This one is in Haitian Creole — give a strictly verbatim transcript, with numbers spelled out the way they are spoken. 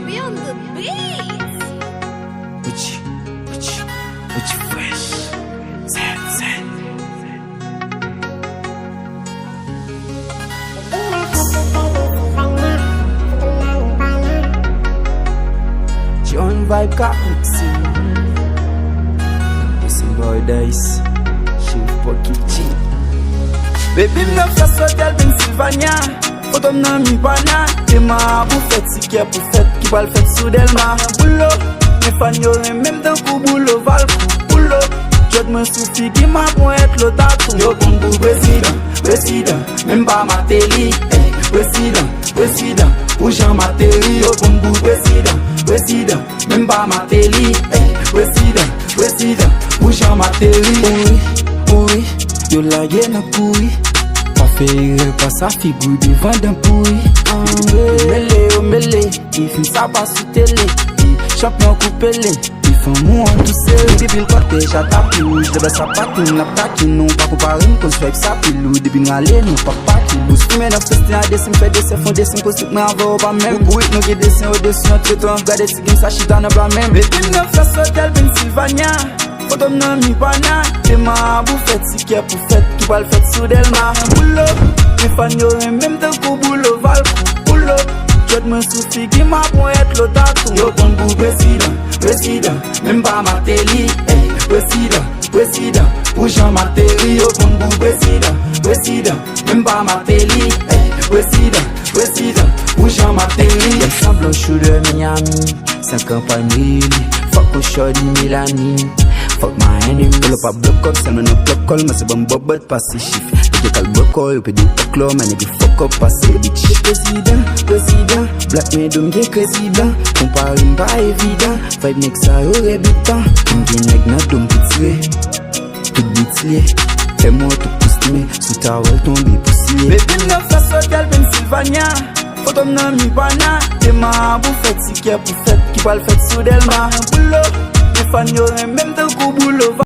Be on the beat. Gucci, Gucci, Gucci fresh. Zen, zen. John Vibe ka mixé. It's your boy Dice. Chef Pocky G. Baby m nan fè sòtèl Pennsylvania. Foto m nan mi pana. Dema pou fèt, si kè pou fèt, ki pral fèt sou Dèlma. Boulo, men fan yo renmen m tankou boulo, Valcourt, boulo. Djòd mwen sou figi m a ponyèt lo tatou. Yo pran m pou prezidan, prezidan, men m pa Mateli, eh, prezidan, prezidan, pou jan Mateli. Yo pran m pou prezidan, prezidan, men m pa Mateli, eh, prezidan, prezidan, pou jan Mateli. Ouri, ouri, yo lage nan kouri. Pa fè erè, pa sa figi w devan dan pouri. Yo mele, yo mele, ki fim sa pa sou tele. Ki chanpyon koupe le, ki fanm ou an tou sere. Depi l kòtèj a tapi wouj, lè bè sa pa tou n ap takin nou. Pa konpare m, konn swag sa pi lou. Depi n rale nou pa pati. Bous fimen nan festen a desen, m fè desen, fon desen, kostik mwen avè w pa menm. Ou bourik, nou gen desen odesi antretan. Gade ti gen sa chita nan pla menm. Baby m nan fè sòtèl Pennsylvania. Foto m nan mi pana. Dema pou fèt, si kè pou fèt, ki pral fèt sou Dèlma. Boulo, men fan yo renmen m tankou boulo, Valcourt, boulo. Djòd mwen sou figi m a ponyèt lo tatou. Yo pran m pou prezidan, prezidan, men m pa Mateli, eh, prezidan, prezidan, pou jan Mateli. Yo pran m pou prezidan, prezidan, men m pa Mateli, eh, prezidan, prezidan, pou jan Mateli. Yo sanble chou de Miami. San kanpay Mili, fòk ou chòdi Milani. Fòk my enemy. Pull up a block up, sèlman nan plòk kòl, mwen se ban m bòbòt pase chif. Yo te kal bòkò, yo pede fòk lò, my nigga fuck up pase bitch. Prezidan, prezidan, black men dom gen krezi blan. Konpare m pa evidan, vibe nèg sa yo rebitan. M gen nèg nan dom ki tire. Tout bitch liye, fè mwen tout koustimen. Sou tawèl tonbe pousyè. Baby m nan fè sòtèl Pennsylvania. Foto m nan mi pana. Dema pou fèt, si kè pou fèt, ki pral fèt sou Dèlma. Boulo, men fan yo renmen m tankou boulo.